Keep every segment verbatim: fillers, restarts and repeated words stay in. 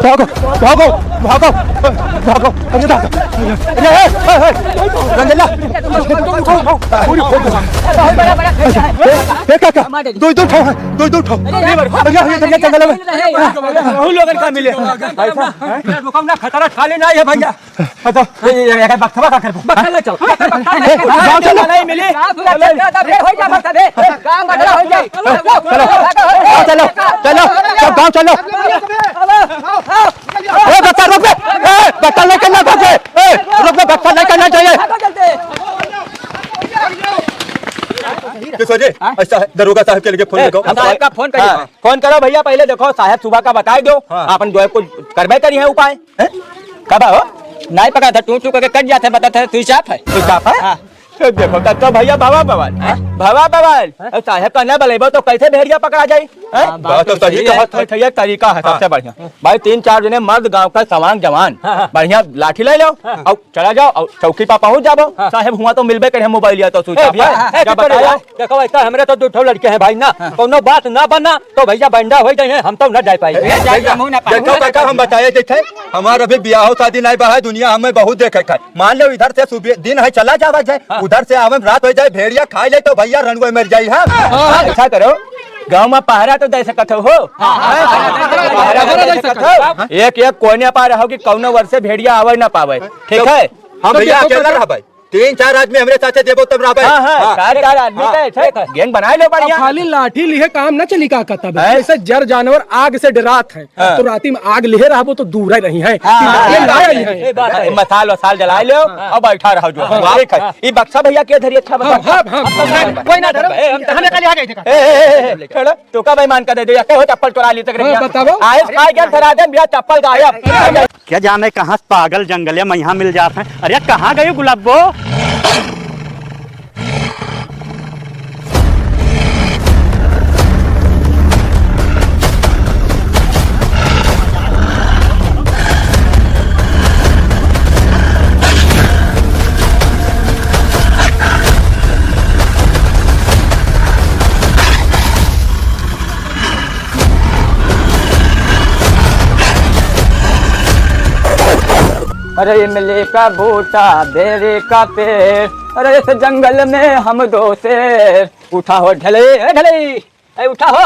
भागो, भागो, भागो, भागो। अरे दादा, अरे, ए, ए, ए, रंगेला। ए, ए, काका, दो, दो उठाओ, दो, दो उठाओ। अरे, अरे, अरे, जंगल में। हम लोगन का मिले। भाई साहब, हैं? रुको ना, खतरा खाली नहीं है भैया। अच्छा, ये, ये, ये बक्सवा का करबो? बक्सा ले चल। ए, गाँव चलो। नहीं मिली। गाँव चलो। गाँव बदला हो जाए। चलो, गाँव चलो, चलो, सब गाँव चलो। ए, बक्सा रोक बे। ए, बक्सा लेके ना भागे। ए, रोक बे, बक्सा लेके ना जाइए। किशोर जी, हाँ? अच्छा, दरोगा साहब के लिए फोन ए, लगाओ। हम साहब का फोन करिए। हाँ। फोन करो भैया, पहले देखो, साहब सुबह का बताई दो, हाँ। अपन जो है कुछ करबे करी है उपाय, हैं? कब हो? नहीं पकड़ा था, टूं टूं करके कट जाते, बता था, स्विच ऑफ है। स्विच ऑफ है? हाँ। ए, देखो, तब तो भैया भवा बवाल, हैं? भवा बवाल। हाँ। अब साहब का ना बलेबो तो कैसे भेड़िया पकड़ा जाई, हैं? हाँ, बात बात तो तो सही सही है। कहत है। तो ये तरीका है सबसे हाँ। बढ़िया। भाई, तीन चार जने मर्द गाँव का सवांग जवान, हाँ, हाँ। बढ़िया लाठी ले लो हाँ। और चला जाओ और चौकी पर पहुँच जाबो। हाँ। साहब हुआ तो मिलबे करे, मोबाइल या तो स्विच ए, ऑफ भैया, है। ए, क्या चुप करो बताया? यार। देखो, ऐसा हमरे तो दो ठो लड़के हैं भाई ना, हाँ। कौनो बात ना बना तो भैया बंडा हो जाए, हम तो ना जा पाए। ए, जा, जा, मुंह ना पाए। देखो काका, हम बताए देते हैं, हमार अभी ब्याह शादी नहीं बा है, दुनिया हमें बहुत देखे है। मान लो इधर से सुबह दिन है चला जावा जाए, हाँ। उधर से आवे में रात हो जाए, भेड़िया खा ले तो भैया रणुए मर जाई हम। हाँ। हाँ, अच्छा करो, गाँव में पहरा तो दे सकत हो, हो? हाँ। पहरा तो दे सकत हो। एक एक कोने पर रहो कि कौनो वर्ष से भेड़िया आवे ना पावे, ठीक तो है? हम तो भैया देखो अकेला तो रह भाई। तीन चार आदमी हमरे साथे देबो तब रहबे। हाँ, हाँ, हाँ। चार, चार आदमी हाँ। का ऐसे गैंग बनाए लो बढ़िया। अब खाली लाठी लिहे काम न चली का कहता बे? हैं? जैसे जर जानवर आग से डरात है, हाँ। तो राती में आग लिहे रहबो तो दूर ही रही है। हाँ, हाँ, ये हाँ, लाया हाँ, ही है। ये बात है। मसाल वसाल जलाए लो हाँ। और बैठा रहो जो। हाँ, ठीक है। हाँ। ये बक्सा भैया के धरी अच्छा बता। हाँ, हाँ, हाँ। कोई ना धरो। ए, हम हमें कल आ गए थे। ए, ए, ए, ए, छोड़ो, तो का बेईमान कर दे दे, या कहो चप्पल चुरा ली तक हाँ, रखिया। बताओ। आइस खाए गया धरा दे, मेरा चप्पल गायब। क्या जाने कहाँ से पागल जंगलिया में यहाँ मिल जात हैं। अरे कहाँ गई गुलाबो? अरे इमली का बूटा, बेरी का पेड़, अरे इस जंगल में हम दो शेर। उठा हो ढले, ए ढले, ए उठा हो।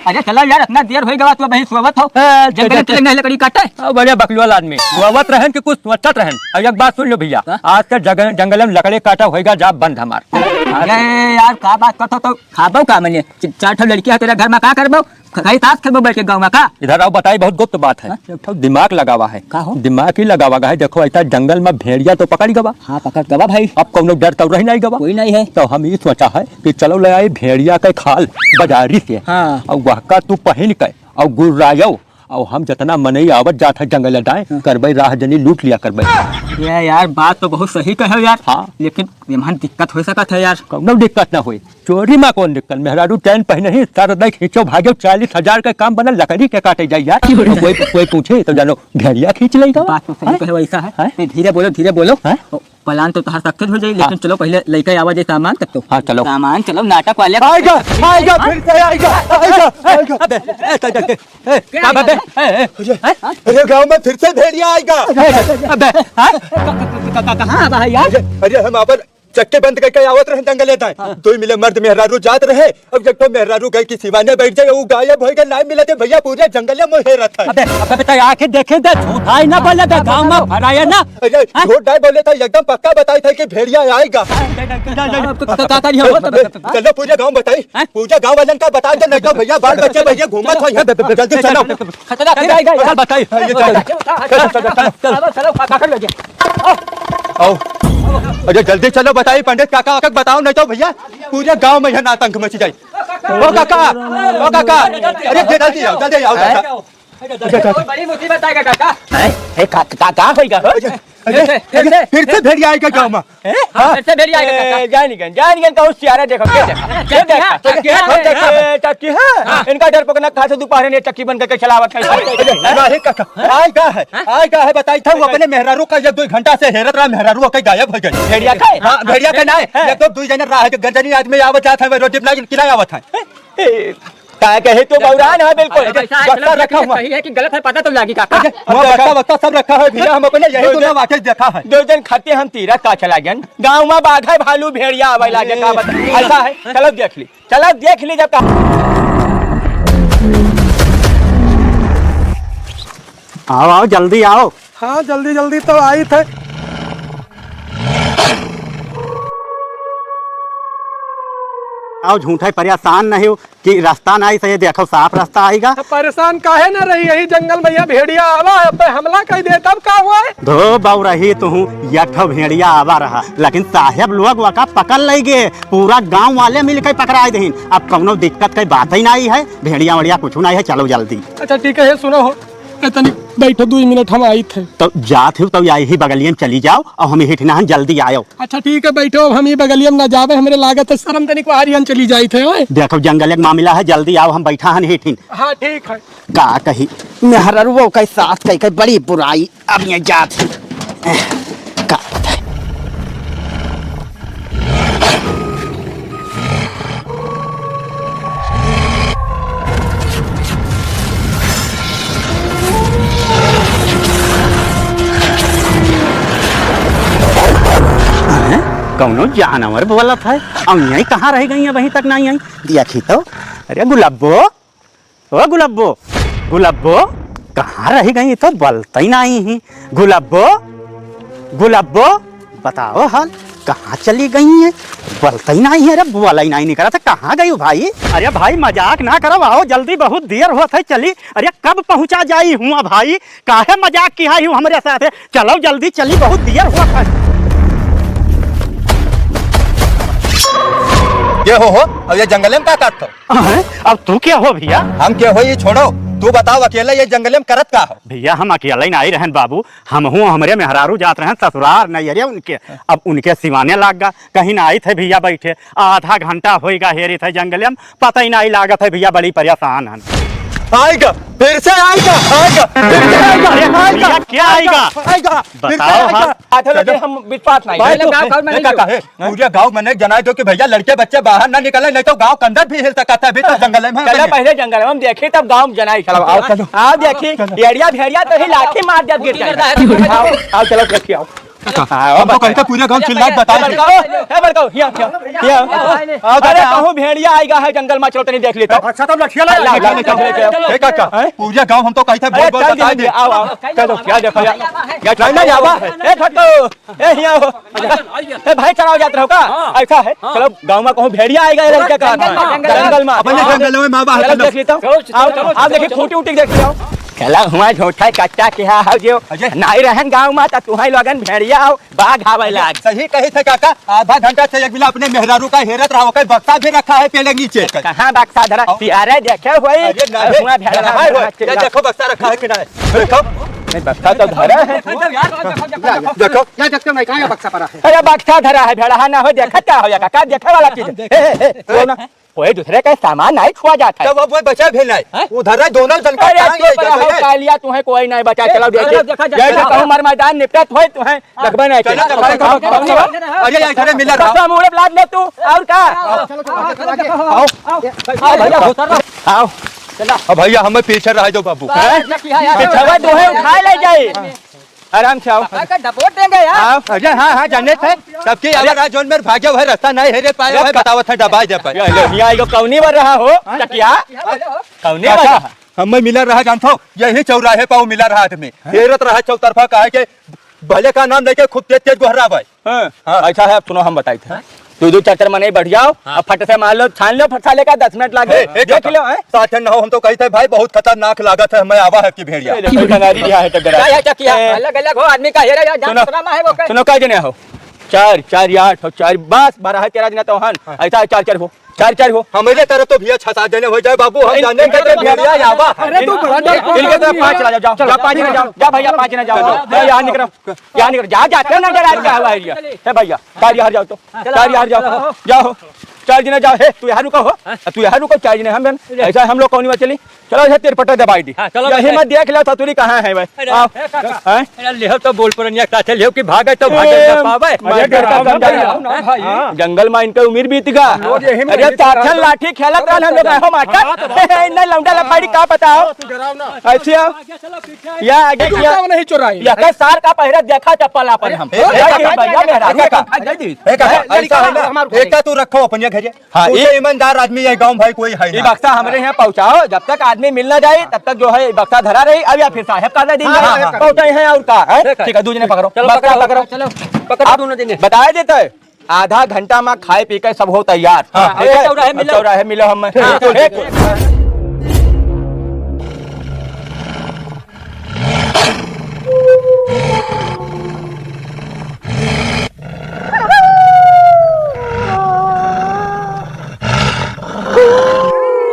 अरे चला यार, इतना देर हो गवा, तू अबहीं सोवत हो। ए, जंगल चल, में चल। चले नहीं लकड़ी काटे। अब बड़े बकलोल आदमी, सोवत रहन कि कुछ सोचत रहन। अब एक बात सुन लो भैया, हाँ? आज से जंगल, जंगल में लकड़ी काटा होएगा, जा बंद हमार। अरे यार, का बात करत हो, तो खाबो का मने? च-, चार ठो लड़की है तेरे घर में, का करबो? ख-, खाई ताश खेलबो बैठ के गाँव में का? इधर आओ, बताई, बहुत गुप्त बात है। हाँ? एक ठो दिमाग लगावा है। का हो? दिमाग ही लगावा है। देखो, ऐसा जंगल में भेड़िया तो पकड़ गवा। हाँ, पकड़ गवा भाई। अब कौनो डर तो रही नहीं गवा। कोई नहीं है। तो हम ये सोचा है कि चलो ले आई भेड़िया के खाल बाजारी से। हाँ। और वह का तू पहन के और गुर्रायो और हम जितना मनई आवत जात है जंगल दाए हाँ। करबे राह जनी लूट लिया करबे। ये यार, बात तो बहुत सही कहे हो यार। हाँ। लेकिन एमहन दिक्कत हो सकत है यार। कौनो दिक्कत ना होई। चोरी में कौन दिक्कत? मेहरारू चैन पहने ही, सर दे खींचो, भागो, चालीस हजार का काम बनल, लकड़ी के काटे जाई यार। तो कोई, कोई पूछे तो जानो, भेड़िया खींच लेगा। बात तो सही हैं? कहे, वैसा है। हैं? नहीं, धीरे बोलो, धीरे बोलो। हैं? ओ, प्लान तो तोहार सक्सेस हो जाई, लेकिन हाँ। चलो पहले लेके आवा जाए सामान तब तो। हाँ, चलो। सामान, चलो, नाटक वाले। आएगा, आएगा, फिर से आएगा, आएगा, आएगा। अबे, ए, ए, ए, ए, का बात है? ए, ए, अरे, हैं? अरे, गाँव में फिर से भेड़िया आएगा। अबे, हाँ? क-, क-, क-, क-, कहाँ आ रहा है यार? अरे, अरे, हम अपन चक्के बंद करके आवत रहे जंगल दाए। हाँ। दो मिले मर्द मेहरारू जात रहे। अब जब तो मेहरारू गई कि सिवाने बैठ जाए, वो गायब हो गए, नहीं मिलते भैया, पूरे जंगल में हेरत है। अबे, अबे बेटा, आके देखे दे, झूठा ही ना बोले दे, गाँव में भराया ना। अरे, हैं? झूठ नहीं बोले था, एकदम पक्का बताई था कि भेड़िया आएगा। अब तो का, का, का नहीं हो? चलो पूरे गाँव बताई। हैं? पूजा गाँव वालन का बता दे, नहीं तो भैया बाल बच्चे भैया घूमत हो यहाँ। जल्दी चलो। खतरा फिर आएगा यार। चल बताई। हाँ, ये चल। चलो, चलो, चलो, चलो, पकड़ लो जी। आओ। अरे जल्दी चलो बताई पंडित काका, काका बताओ, नहीं तो भैया पूरे गाँव में यहाँ आतंक मच जाए। ओ काका, ओ काका, अरे जल्दी आओ, जल्दी आओ काका। बड़ी मुसीबत आएगा काका। ए, का, का, का होइगा हो? अरे, अरे, अरे, फिर से भेड़िया आएगा गाँव में। हैं? हाँ, फिर से भेड़िया आएगा, ए, काका। जानिगन, जानिगन, कहूँ सियारा देखो, के देखा? के देखा? के देखा? के देखा? ए, चक्की है? हाँ। इनका डर पकड़ना कहाँ से दोपहर में चक्की बन करके चलावत है? अरे, काका, आएगा है, आएगा है, बताई था, वो अपने मेहरारू का एक दो घंटा से हेरत रहा, मेहरारू कहीं गायब हो गई। भेड़िया का है? हाँ, भेड़िया का ना है। हाँ। ये तो दो जने रहा है, जो गंजनी आदमी आवत जात है, वो रोटी बना के किराया आवत है। ए, का कहे तो बौरान है बिल्कुल। अरे, वैसा है, बक्सा चलो, रखा हुआ। सही है कि गलत है, पता तो लागी काका। अच्छा, हम हुआ बक्सा, बक्सा सब रखा है भैया, हम अपने यही दो दुनिया जन, वाकई देखा है। दो जन खाते हम तीरथ का चला गए। गाँव में बाघ है, भालू, भेड़िया आवे लागे, का बता? ऐसा है, चलो देख ली, चलो देख ली जब का। आओ, आओ, जल्दी आओ। हाँ, जल्दी, जल्दी तो आई थे। आओ, झूठा ही परेशान नहीं हो कि रास्ता नहीं सही, देखो, साफ रास्ता आएगा। तो परेशान काहे ना रही, यही जंगल में यह भेड़िया आवा, अब पे हमला कर दे, तब का हुआ है? धो बौरही तू, एक ठो भेड़िया आवा रहा, लेकिन साहेब लोग वका पकड़ ले गए, पूरा गांव वाले मिलके पकड़ाए दहिन। अब कौनो दिक्कत के बात ही नहीं है, भेड़िया वेड़िया कुछ नहीं है, चलो जल्दी। अच्छा ठीक है, ये सुनो हो, ए, तनी बैठो, दुई मिनट हम आई थे। तो जात हो तो यही बगलियन चली जाओ और हम हिटना हन, जल्दी आयो। अच्छा ठीक है, बैठो, अब हम ई बगलियम ना जावे, हमरे लागत है शर्म तनिक आरियन चली जाई थे, ओए। देखो, जंगल एक मामला है, जल्दी आओ, हम बैठा हन हिटिन। हाँ, ठीक है। का कही, मेहररुओ के साथ कई, कई बड़ी बुराई, अब ये जात है। का बताई? हैं? कौनो जानवर बोलत है? अउर यहीं कहाँ रह गई, अबहीं तक नहीं आई? देखी तो। अरे गुलब्बो, ओ गुलब्बो, गुलब्बो, कहाँ रह गई? तो बोलत ही नहीं ही। गुलब्बो, गुलब्बो, बताओ हाल, कहाँ चली गई है? बोलत ही नहीं है, अरे बोला ही नहीं निकला था, कहाँ गई हो भाई? अरे भाई मजाक ना करो, आओ जल्दी, बहुत देर होत है, चली। अरे कब पहुँचा जाई हुआ भाई, काहे मजाक किहा ही हमरे साथे? चलो जल्दी चली, बहुत देर होत है। के हो हो? अब ये जंगले में का करत हो? अहं, अब तू के हो भैया? हम के हो ये छोड़ो, तू बताओ अकेले ये जंगले में करत का हो? भैया हम अकेले ही नहीं रहन बाबू, हमहू हमरे मेहरारू जात रहन ससुरार नैहरे उनके, अब उनके सिवाने लाग गा, कहीं ना आई थे भैया बैठे, आधा घंटा होइगा हेरी थे जंगले में, पता ही नहीं लागत है भैया, बड़ी परेशान हन। आएगा, फिर से आएगा, आएगा, फिर से आएगा, अरे, आएगा, भैया, क्या आएगा? आएगा, आएगा, फिर से बताओ, आएगा। हाँ। अच्छा, लेकिन चलो। हम विश्वास नहीं भाई, है। तो गाँव, गाँव में ए, नहीं काका, है, पूरे गाँव में नहीं जनाई दो कि भैया लड़के बच्चे बाहर ना निकले, नहीं तो गाँव के अंदर भी हिल सकता है, अभी तो जंगल में है चलो नहीं। पहले जंगल में हम देखी, तब गाँव में जनाई। चलो, आओ, चलो। आओ, देखी, चलो। एड़िया भेड़िया तो ही लाठी मार देब, गिर जाएगा। आओ, आओ, चलो, देखी, आओ। काका, आओ, हम तो बता। कहीं तो पूरे गाँव चिल्ला के बता ए, दे। बड़काओ, ए, बड़काओ, हिया, हिया, हिया। आओ, अरे, दादा, आओ। कहूँ भेड़िया आएगा है जंगल में, चलो, तनी देख लेता। अच्छा, तब लठिया ला, ला, ला, ला, ला, ला, ला। ए, काका, पूरे गाँव हम तो कहीं थे अरे, बोल, बोल चल, बता दे। आओ, आओ, चलो, क्या देखो यार? क्या नहीं, नहीं, आवा। ए, छोटू, ए, हिया हो। ए, भाई, चराव जात रहो का? हाँ। ऐसा है, हाँ। चलो, गाँव में कहूँ भेड़िया आएगा, ये लड़के का। जंगल में, जंगल में। जंगल में। अपने जंगल में, माँ, बाहर चलो, चलो। देख लेता हूँ। चलो, चलो, आओ, चलो, आओ, चलो, देखिए, चलो। खूंटी उटी देख लेता हूँ। चला हुआ झूठा कच्चा किहा हो जो। अजय। नहीं रहन गाँव में, तो तुम्हारे लोगन भेड़िया आओ, बाघ आवे लाग। सही कही थे काका, आधा घंटा से एक बिला अपने मेहरारू का हेरत रहा, ओकर बक्सा भी रखा है पेले नीचे। कहाँ बक्सा धरा? आओ। अरे देखे हुई, अरे नहीं, हुआ भेड़िया, नहीं, हुआ ये चिल्ला। देखो बक्सा रखा है कि नहीं? देखो। नहीं, बक्सा तो धरा है। देखो। या देखते हो, नहीं, कहाँ ये बक्सा पड़ा है? अरे, बक्सा धरा है, भेड़हा ना हो, देखा क्या हो, का, का देखे वाला चीज? ए, ए, ए, सुनो ना, कोई दूसरे का सामान नहीं छुआ जाता है। तब अब वो बचा भी नहीं। हैं? उधर है, दोनों जन का अरे, टांग चुप ले रहो, जाते हैं। कालिया, तुम्हें कोई नहीं बचा, ए, चलो, देखिए। चलो, देखा, देखा, ये जो देखा। कहूँ मरमैदान निपटत होई, तुम्हें हाँ। देखबे नहीं चलो, करी। चलो, आओ, चलो, आओ, चलो। आओ, अरे, ये इधर मिला रहा। बक्सा मुड़े लाद ले तू, और का? आओ, चलो, चलो, चलो, चलो, आओ। आओ, आओ, भैया, घुसर रहा। आओ। चला। अब भैया, हमें पीछे रह जाओ, बाबू। हैं? पीछे तो है, उठा ले जाए। आराम से आओ। काका का डबोट देंगे यार। आओ। अरे हाँ, हाँ, जाने थे। सबके अरे। आवाज जोन में भागे हुए रास्ता नहीं है रे पाए अरे हुए, का- बतावत है दबाए दे पाए। ये लो, यहाँ आइगो कौनी बर रहा हो, हाँ? चकिया? कौनी बर काका, रहा? हमें मिला रहा जानत हो, यही चौराहे पर मिला रहा आदमी। हाँ? हेरत रहा चौतरफा, काहे के भले का नाम लेके खूब तेज तेज गोहरावे। हाँ। हाँ। अच्छा है, अब सुनो, हम बताई थे। हाँ। दो दो चार चार मनई बैठ जाओ, हाँ। अब फट से मार लो, छान लो, फट से लेकर दस मिनट लागे। ए, ए, देख काका, लो, हैं? साथे न हो, हम तो कही थे भाई, बहुत खतरनाक लागत है, हमें आवा है कि भेड़िया। ए, देखो, टंगारी रिहा है, टंगारी। क्या है, क्या किया? ए। अलग अलग हो, आदमी का हेरा, या जान सुनो, सुना मा है वो के? सुनो, कै जने हो? चार, चार या आठ हो, चार, बस, बारह है, तेरह जने तो हन। हाँ। ऐसा है, चार, चार हो, चार, चार हो। हमारे तरफ तो भैया छह सात जने हो जाए बाबू, हम ए, जाने के लिए भेड़िया आवा है। अरे, तू बड़ा डर इनके तरफ पाँच चला जाओ, जाओ, जाओ, पाँच जने जाओ, जाओ भैया, पाँच जने जाओ, जाओ, यहाँ निकलो। यहाँ निकल, यहाँ निकल, जा, जा, क्यों ना डरा रहा है ये? हे भैया, चार यहाँ जाओ तो, चार यहाँ जाओ, जाओ, चार जने जाओ, हे, तू यहाँ रुको हो। हाँ? तू यहाँ रुको, चार जने हम बन। अरे। ऐसा हम लोग कौन चली? चलो, ये तिरपटा दबाई दी। हाँ, चलो, यही बस। मत देख लो, ससुरी कहाँ है भाई? अरे, आओ। हे काका। हैं? अरे, ले तो बोल पर नहीं, साथे ले कि भागे तो भागे ए, ना पावे। अरे, मार डराओ ना, डराओ ना, भाई। हाँ। जंगल में इनका उम्र बीत गा। हम लोग यही में अरे, बीत गा। साथन लाठी खेलत रहन हम लोग, हो मास्टर। हाँ, तो ए, ए, इन्ना लौंडा लफाड़ी का पता हो? तू डराओ ना। ऐसे आओ। आगे चलो, पीछे। या आगे तू क्या? क्या नहीं चुराई? या का सार का पहिरा देखा चप्पल आपन हम। ए, ए, ए, ए, भैया, मेहरारू ए, का। ए, काका, ऐसा है ना? हमार एक तो तू रखो अपन ये घरे। हाँ, तू ये तो ईमानदार आदमी है, गाँव भाई कोई है ये ना। बक्सा हमरे यहाँ पहुँचाओ, जब तक आदमी मिल ना जाए, तब तक जो है बक्सा धरा रही। अब या फिर साहब का दे देंगे। हाँ, हाँ, हाँ। पहुँचाई है और का है? ठीक है। ठीक है, दू जने पकड़ो। चलो, बक्सा पकड़ो, पकड़ो। चलो, पकड़ो आप दोनों जने। बताए देते हैं, आधा घंटा में खाए पी के सब हो तैयार। हाँ, ठीक है? चौराहे मिलो। चौराहे मिलो हम। हाँ। ठीक।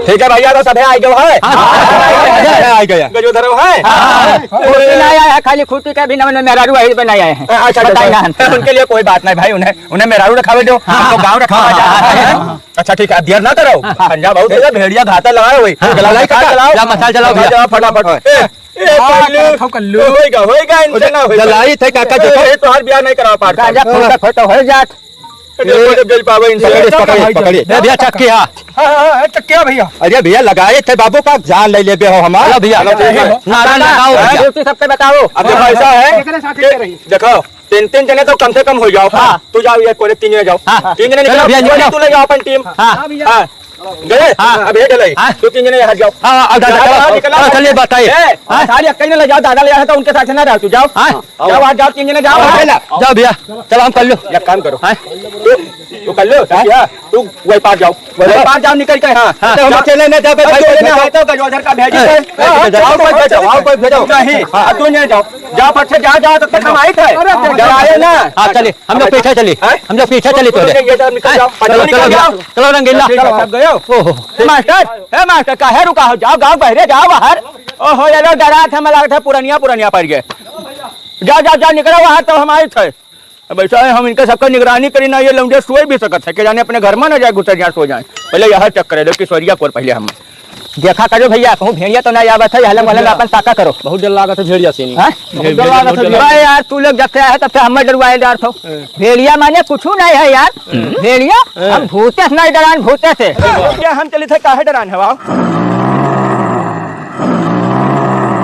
ठीक है भैया, तो सभे आइ गयो है। हाँ। सभे आइ गया। गजोधरो है। हाँ। खुर्सी ना आया है, खाली खुर्सी का भी नमन में मेहरारू आई बनाया है। अच्छा, बताइए ना। उनके लिए कोई बात नहीं भाई, उन्हें, उन्हें मेहरारू रखावे दो, हाँ। हमको गाँव रखावा जा। हाँ। अच्छा ठीक है, देर ना करो। हाँ। पंजा बहुत है, भेड़िया घाटा लगा है वही। हाँ, चलाओ, चलाओ, चलाओ। या मसाला चलाओ, चलाओ, भैया। चलाओ, फटाफट। हाँ। ए, ए, हाँ, कल्लू। कल्लू। होएगा, होएगा, इनसे ना होएगा। जलाइत है काका, ए, देखो। ए, तोहार बियाह नहीं करा पार। गांजा फूंका खोटा हो जात। ए, देखो, जब जल पावे इनसे। पकड़िए, पकड़िए, पकड़िए। ए, भैया, चक्की, हाँ। हाँ, हाँ, हाँ, चक्की है भैया। अरे भैया, लगाइत है बाबू का, जान ले लेबे हो हमार। चलो भैया। चलो, ठीक है। नारा लगाओ भैया। ड्यूटी सबके बताओ। अब देखो, ऐसा है एकरे साथ कि एक रही। देखो, तीन, तीन जने तो कम से कम हो जाओ। हाँ। तू जाओ, ये कोरे तीन जने जाओ। हाँ। तीन जने चलो निकलो, भैया, निकलो। तू ले जाओ अपन टीम। हाँ। हाँ। गए? हाँ। अब ये डले। हाँ। तू तीन जने यहाँ जाओ। हाँ, हाँ, जाओ, जाओ, जाओ, जाओ, निकलो। चलो, चलिए, बताइए। ए, हाँ। सारी अक्कई ने ले जाओ, दादा ले जाओ, तो उनके साथ ना रहो, तू जाओ। हाँ। जाओ, आज जाओ, तीन जने जाओ। हाँ, जाओ भैया, चलो हम कर लो। एक काम करो। हाँ। तू, तू कर लो, हाँ। क्या? तू वही पार जाओ। वही पार जाओ, निकल के, हाँ। हाँ। तो हम अकेले ना जाबे, भाई, कोई ना है तो गजोधर का भेजी हाँ। थे। हाँ, जाओ, कोई भेजो, आओ, कोई भेजो। नहीं, हाँ। अब तू नहीं जाओ। जाओ, फट से जाओ, जाओ, तब तक हम आइत है। अरे, डराए ना। हाँ, चलिए, हम लोग पीछे चलिए। हैं? हम लोग पीछे चलिए, तोरे। ये तो निकल जाओ। हैं? चलो, चलो, निकल जाओ। चलो, रंगीला। चलो, सब गए हो? ओहो। मास्टर, ए मास्टर, काहे रुका हो? जाओ, गाँव बहरे, जाओ बाहर। ओहो, ये लोग डरात है, हमें लागत है, पुरनिया, पुरनिया पड़ गए। जाओ, जाओ, जाओ, निकलो बाहर, तब हम आइत है। अब ऐसा है, हम इनके सबका निगरानी करी ना, ये लौंडे सोए भी सकत है, के जाने अपने घर में ना जाए, घुसर जाए, सो जाए। पहले यह चेक करे लो, किशोरिया कोर पहले हम। देखा करो भैया, कहूँ भेड़िया तो ना आवत है, हलम वलम आपन ताका करो। बहुत डर लागत है भेड़िया से। हैं? बहुत डर लागत है। अबे यार, तू लोग जब से आए तब से हमें डरवाए डर थो। हैं। भेड़िया माने कुछ नहीं है यार। हैं। भेड़िया? हैं। हम भूते से नहीं डरान, भूते से। क्या हम चली थे, काहे डरान हवा?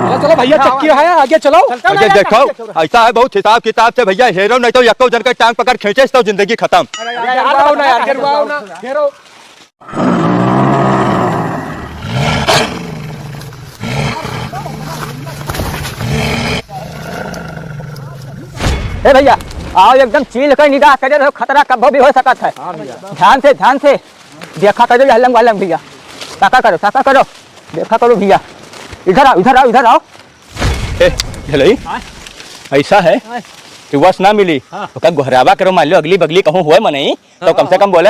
चलो, चलो भैया, चक्की है, आगे चलो। अरे देखो, ऐसा है बहुत हिसाब किताब से भैया, हेरो नहीं तो यक्को जन का टांग पकड़ खींचे तो जिंदगी खत्म। अरे यार, घेरवाओ ना यार, घेरवाओ ना, घेरो। ए भैया, आओ एकदम चील कर निगाह करे रहो, खतरा कब्बो भी हो सकत है। हाँ भैया। ध्यान से, ध्यान से। देखा करो ये हलंग वालंग भैया। ताका करो, ताका करो। देखा करो भैया। इधर आओ, इधर आओ, इधर आओ। ए, झलई, हाँ? ऐसा है हाँ। कि वस ना मिली, हाँ। तो का गोहरावा करो, मान लो अगली बगली कहूँ हुए मनई, तो हाँ, कम से हाँ। कम बोले,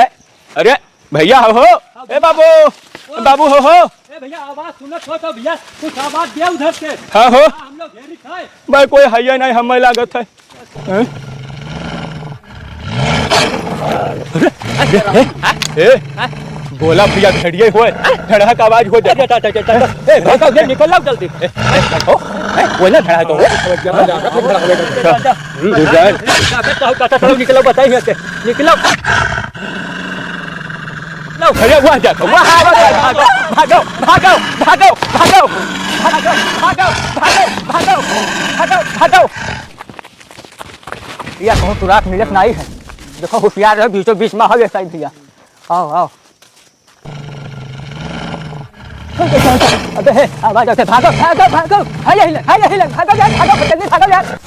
"अरे भैया हो, हो, हाँ, ए बाबू, ओ। बाबू हो, हो।" ए भैया, आवाज सुनत हो तो भैया, कुछ आवाज दे उधर से। हाँ, हो। हाँ, हम लोग घेरी खाए। भाई, कोई है या नहीं, हमें लागत है। हैं? अरे, ए, ए, ए, बोला भैया, घड़िए होए, धड़ाक आवाज हो जाए। अच्छा, अच्छा, अच्छा, अच्छा। ए, भागो, ये निकल लो जल्दी। ए, ए, ओ, ए, बोला धड़ाक हो। अच्छा, अच्छा, अच्छा, चलो, निकलो, बताइए यहाँ से। निकलो। लो। अरे, वहाँ जाओ, वहाँ, वहाँ, भागो, भागो, भागो। भैया, कहूँ सुराख मिलत नाई है। देखो, होशियार रहो, बीचों बीच में हो ये साइड भैया। आओ, आओ। अबे, हे, आवाज आते, भागो, भागो, भागो। हाय, हाय, हाय, हाय, भागो यार, भागो, जल्दी भागो यार।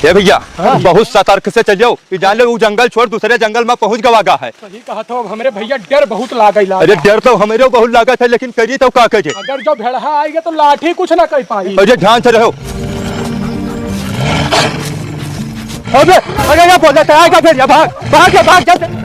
ए भैया, हाँ। बहुत सतर्क से चलियो। कि जान लो, वो जंगल छोड़, दूसरे जंगल में पहुँच गवा गा है। सही कहा तो, अब हमरे भैया डर बहुत लागै लागा। अरे, डर तो हमरे बहुत लागत है, लेकिन करी तो का करे? अगर जो भेड़हा आइगे तो लाठी कुछ ना कर पाई। अरे, ध्यान से रहो। अबे, अरे, ये बोला था, आएगा फिर, ये भाग, भाग, भाग, जल्दी।